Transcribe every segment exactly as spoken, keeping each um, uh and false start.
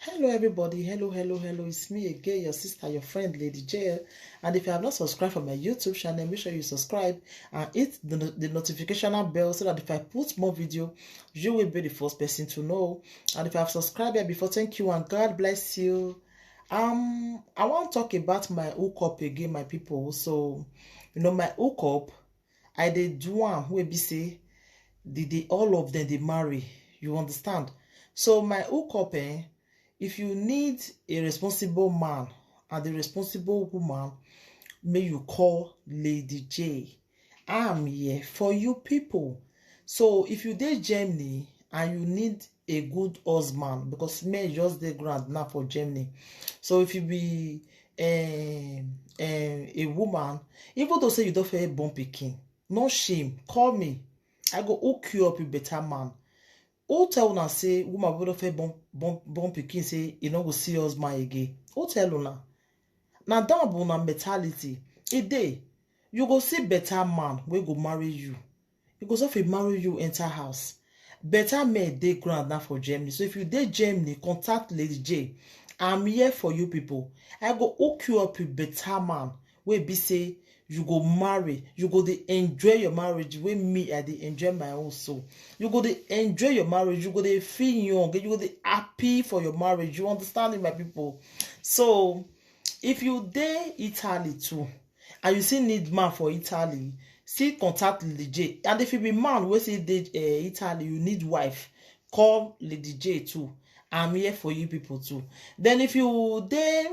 Hello, everybody. Hello, hello, hello. It's me again, your sister, your friend, Lady J. And if you have not subscribed for my YouTube channel, make sure you subscribe and hit the, no- the notification bell so that if I put more video, you will be the first person to know. And if you have subscribed here before, thank you and God bless you. Um, I want to talk about my hookup again, my people. So, you know, my hookup, I dey do am wey be say the, the all of them dey marry. You understand? So my hookup, eh, if you need a responsible man and a responsible woman, may you call Lady J. I'm here for you people. So if you dey Germany and you need a good husband, because men just dey ground now for Germany. So if you be um, um, a woman, even though say you don't feel born picking, no shame. Call me. I go hook you up with better man. Who tell una say woman wey don first born born born pikin say e no go see husband again? Who tell una? Na that be una mentality. E dey. You go see better man wey go marry you. E go suffer marry you enter house. Better men dey ground now for Germany. So if you dey Germany, contact Lady J. I'm here for you people. I go hook you up with better man wey be say you go marry, you go dey enjoy your marriage wey me I dey enjoy my own so. You go dey enjoy your marriage, you go dey feel young, you go dey happy for your marriage. You understand it, my people? So if you dey Italy too, and you still need man for Italy, still contact Lady J. And if you be man wey still dey uh, Italy, you need wife, call Lady J too. I'm here for you people too. Then if you dey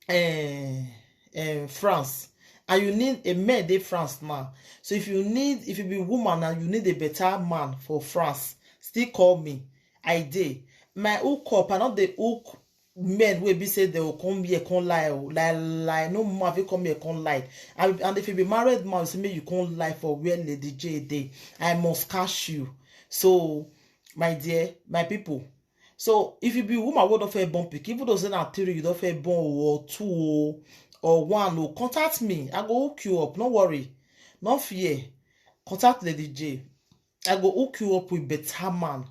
uh, uh, France and you need a man dey France now, so if you need, if you be woman and you need a better man for France, still call me. I dey. My hookup, I no dey hook men wey be say they will come here come lie o, lie lie. No man fit come here come lie. And, and if you be married man, say make you come lie for where Lady J dey. I must catch you. So my dear, my people, so if you be woman wey don first born pikin, even though say na three you don first born o, or two o, or one o, contact me. I go hook you up. No worry, no fear. Contact Lady J. I go hook you up with better man.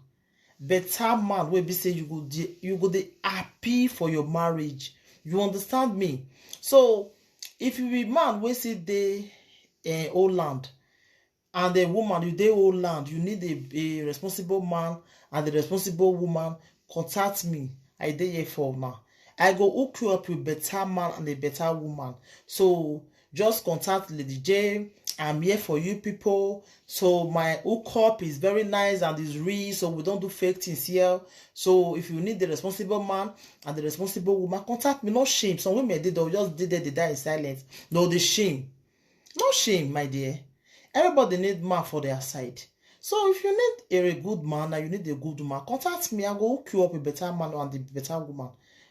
Better man wey be say you go dey, you go dey happy for your marriage. You understand me? So if you be man wey say dey uh, Holland, and the woman, you dey Holland, you need a, a responsible man and a responsible woman, contact me. I dey here for now. I go hook you up with better man and a better woman. So just contact Lady J. I'm here for you people. So my hookup is very nice and is real. So we don't do fake things here. So if you need the responsible man and the responsible woman, contact me. No shame. Some women they don't just did they die in silence. No, the shame. No shame, my dear. Everybody need man for their side. So if you need a good man and you need a good woman, contact me. I go hook you up with better man and a better woman.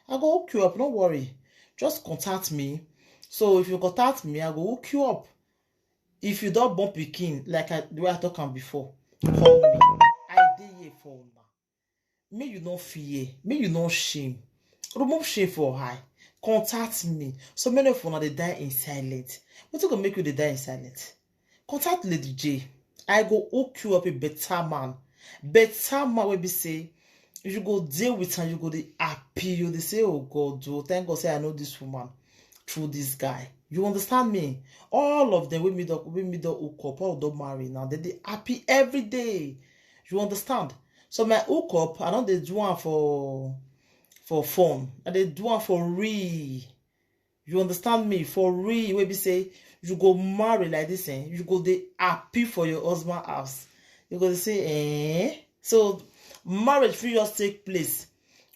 I go hook you up, no worry. Just contact me. So if you contact me, I go hook you up. If you don't bump pikin, like I, the way I talk am before, call me. I dey here for una. Make you no fear, make you no shame. Remove shame for eye. Contact me. So many of una dey die in silence. Wetin go make you dey die in silence? Contact Lady J. I go hook you up a better man. Better man wey be say you go deal with am, you go dey happy. You dey say, "Oh God, oh, thank God say I know this woman through this guy." You understand me? All of them wey me don wey me don hook up, all don marry now. They dey happy every day. You understand? So my hookup, I don't dey do one for for fun. I dey do one for real. You understand me? For real, wey be say you go marry like this, eh? You go dey happy for your husband house. You go dey say, eh? So marriage fit just take place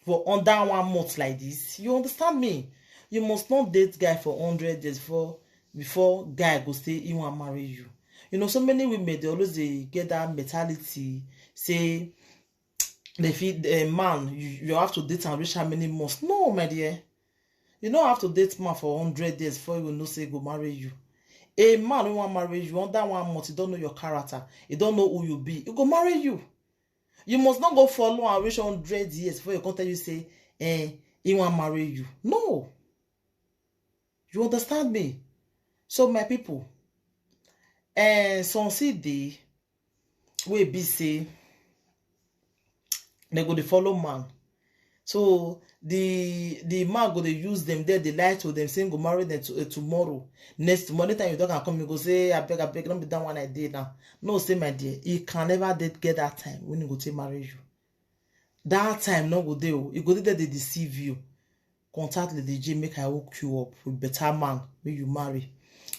for under one month like this. You understand me? You must not date guy for hundred years before before guy go say he wan marry you. You know, so many women they always they get that mentality say they feel a man you, you have to date and reach how many months. No, my dear, you don't have to date man for hundred years before you know say go marry you. A man who want marry you under one month, he don't know your character, he don't know who you be, he go marry you. You must not go follow and reach hundred years before you come tell you say, eh, he want marry you. No. You understand me? So my people, eh, some see the way be say they go dey follow man. So the the man go dey use them there, dey lie to them, say go marry them to, uh, tomorrow, next tomorrow. Anytime you talk and come, you go say, "Abeg, abeg, no be that one I dey now." No, say my dear, he can never dey get that time when he go take marry you. That time no go dey o. He go dey there dey deceive you. Contact Lady J, make I hook you up with better man, make you marry.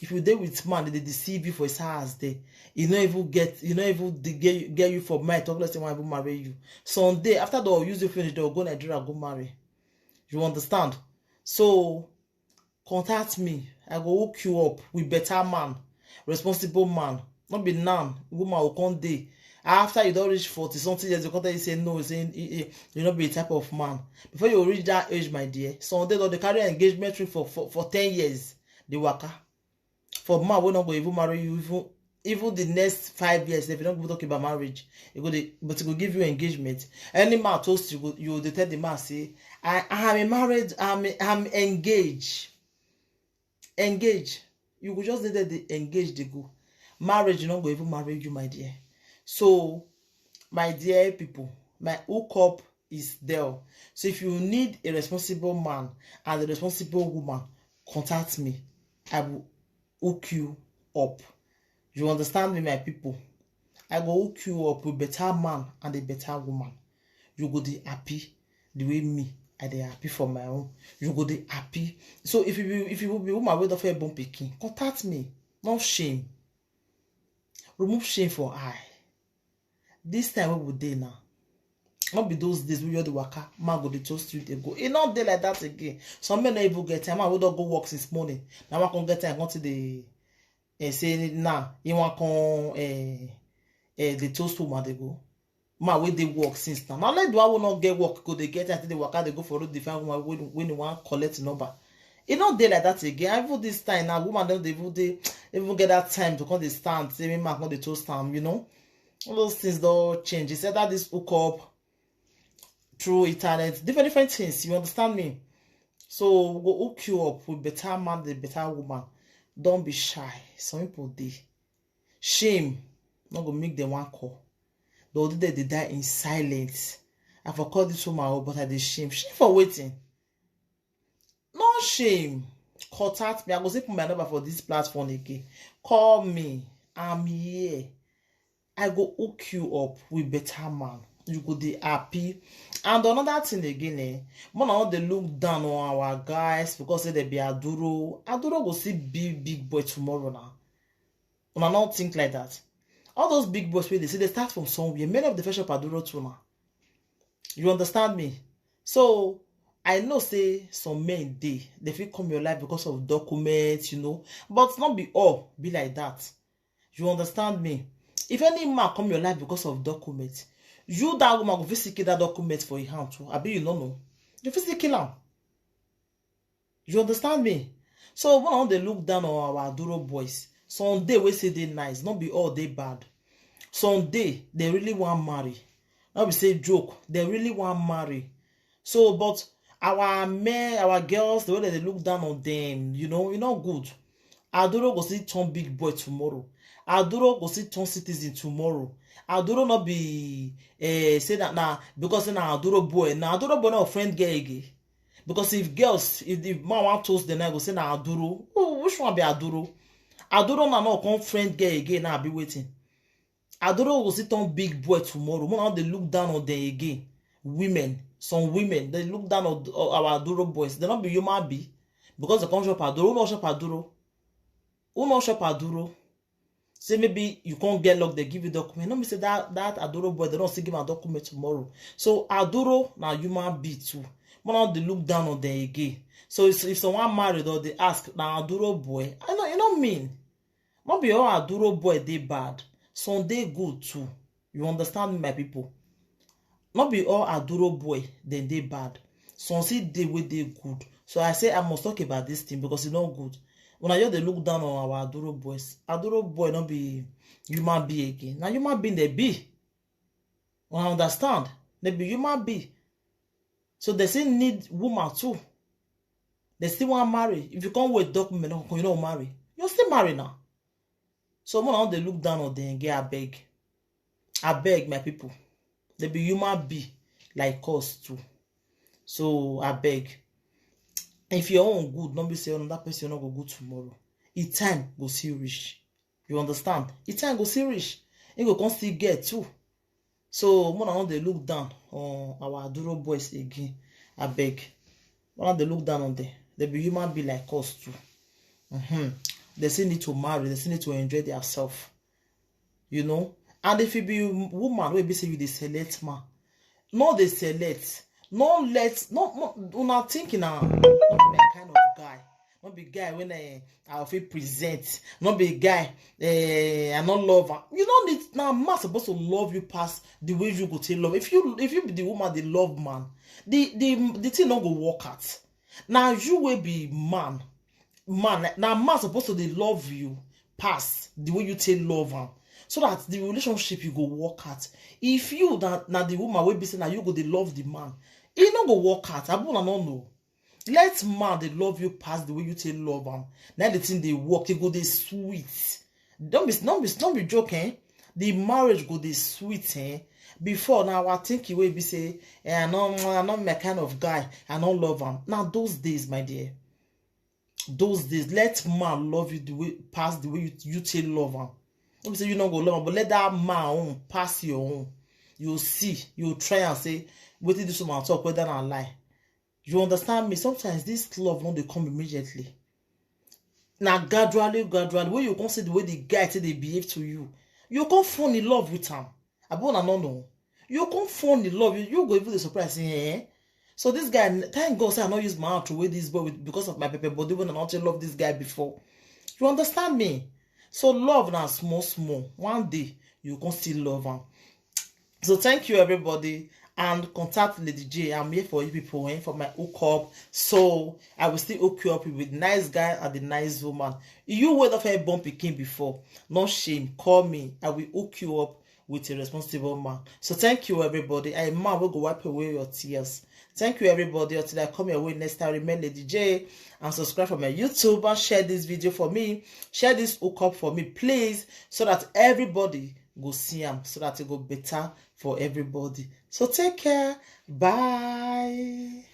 If you dey with man, they deceive you for his house there. You no even get, you no even dey get, get you for mind. Talk less, they want even marry you. Sunday, after they use you finish, they'll go Nigeria, go marry. You understand? So contact me. I go hook you up with better man, responsible man. Not be now, woman will come day. After you don't reach forty something years, they come tell you say no, say you, you, you not be the type of man. Before you reach that age, my dear, some of them don dey carry engagement ring for, for, for ten years. They waka. For man, we not go even marry you, even even the next five years, if you don't go talk about marriage, you go dey, but he go give you engagement. Any man toast you, go, you dey tell the man say, "I, I am a married, I'm a, I'm engaged." Engage. You go just dey there, dey engage, dey go. Marriage, you no go even marry you, my dear. So, my dear people, my hookup is there. So if you need a responsible man and a responsible woman, contact me. I will hook you up. You understand me, my people? I go hook you up with better man and a better woman. You go dey happy the way me I dey happy for my own. You go dey happy. So if you be, if you be woman wey don first born pikin, contact me. No shame. Remove shame for eye. This time wey we dey now, not be those days wey you dey waka, man go dey toast you, dey go. E no dey like that again. Some men no even get time. Man wey don go work since morning, now man come get time, come to the, eh, say now he wan come, eh, eh, dey toast woman, dey go. Man wey dey work since now. Now let the one wey no get work go dey get time, dey waka, dey go for road, dey find woman wey, wey he wan collect number. E no dey like that again. Even this time now, woman don dey even dey, even get that time to come dey stand, say me man come dey toast am, you know. All those things don change. It's either this hookup through internet, different, different things. You understand me? So we go hook you up with better man, the better woman. Don't be shy. Some people dey. Shame no go make them one call. They will dey, dey die in silence. I for call this woman, oh, but I dey shame. Shame for waiting. No shame. Contact me. I go say put my number for this platform again. Call me. I'm here. I go hook you up with better man. You go dey happy. And another thing again, eh, man, I no dey look down on our guys because say they be aduro. Aduro go see big, big boy tomorrow now. Una no think like that. All those big boys wey dey see, they start from somewhere. Many of the first shop aduro too now. You understand me? So I know say some men dey, they fit come your life because of documents, you know. But not be all be like that. You understand me? If any man come your life because of documents, you, that woman go fit still kill that document for your hand too. Abi you no know? You fit still kill am. You understand me? So when I dey look down on our aduro boys, some dey wey say they nice, not be all they bad. Some dey they really want marry. Not be say joke, they really want marry. So, but our men, our girls, the way that they look down on them, you know, e no good. Aduro go see turn big boy tomorrow. Aduro go see turn citizen tomorrow. Aduro not be, eh, say that na because say na aduro boy. Na aduro boy not friend girl again. Because if girls, if the man want toast, then I go say na aduro. Who, which one be aduro? Aduro na not come friend girl again. Now I be waiting. Aduro go sit on big boy tomorrow. When they look down on them again. Women, some women, they look down on, on our aduro boys. They not be human being because they come shop aduro. Who not shop aduro? Who not shop aduro? Say maybe you can't get luck, they give you document. No, me say that, that aduro boy, they don't still give a document tomorrow. So aduro na human being too. When they look down on them again. So if, if someone married or they ask, na aduro boy, I know, you know mean. Not be all aduro boy they bad. Some they good too. You understand me, my people? Not be all aduro boy then they bad. Some see they way they good. So I say I must talk about this thing because it's not good. When I hear they look down on our aduro boys, aduro boy not be human being again. Now human being they be. When I understand, they be human being. So they still need woman too. They still want marry. If you can't wait document, no, you don't marry. You still marry now. So when they look down on them, get abeg. Abeg, my people. They be human being like us too. So I beg, if your own good, don't be say another person no go good tomorrow. E time go still reach. You understand? E time go still reach. E go come still get too. So una no dey look down on our Aduro boys again. I beg. Una dey look down on them. They be human be like us too. Mm-hmm. They still need to marry. They still need to enjoy themselves. You know? And if you be woman, wey be say you dey select man, no dey select. No let, no, no, una think na, no be my kind of guy. No be guy when I, I fit present. No be guy, eh, I no love am. You no need, na man suppose to love you pass the way you go take love. If you, if you be the woman dey love man, the, the, the thing no go work out. Na you wey be man, man, na man suppose to dey love you pass the way you take love am, so that the relationship you go work out. If you na, na the woman wey be say na you go dey love the man, e no go work out. Abi una no know? Let man dey love you pass the way you take love am. Na the thing dey work, e go dey sweet. Don't be, don't be, don't be joke, eh? The marriage go dey sweet, eh? Before, na our thinking wey be say, eh, I no, I no my kind of guy, I no love am. Na those days, my dear. Those days, let man love you the way, pass the way you, you take love am. No be say you no go love am, but let that man own pass your own. You see, you try and say, wetin this woman talk, whether na lie. You understand me? Sometimes this love no dey come immediately. Na gradually, gradually, when you come see the way the guy take dey behave to you, you come fall in love with am. Abi una no know? You come fall in love. You, you go even dey surprise say, eh? So this guy, thank God say I no use my hand to weigh this boy with, because of my pepper body when I no take love this guy before. You understand me? So love na small, small. One day, you come still love am. So thank you, everybody, and contact Lady J. I'm here for you people, eh, for my hookup. So I will still hook you up with nice guy and the nice woman. You wey don first born pikin before, no shame, call me. I will hook you up with a responsible man. So thank you, everybody. A man will go wipe away your tears. Thank you, everybody. Until I come your way next time, remain Lady J and subscribe for my YouTube and share this video for me. Share this hookup for me, please, so that everybody go see am, so that it go better for everybody. So take care. Bye.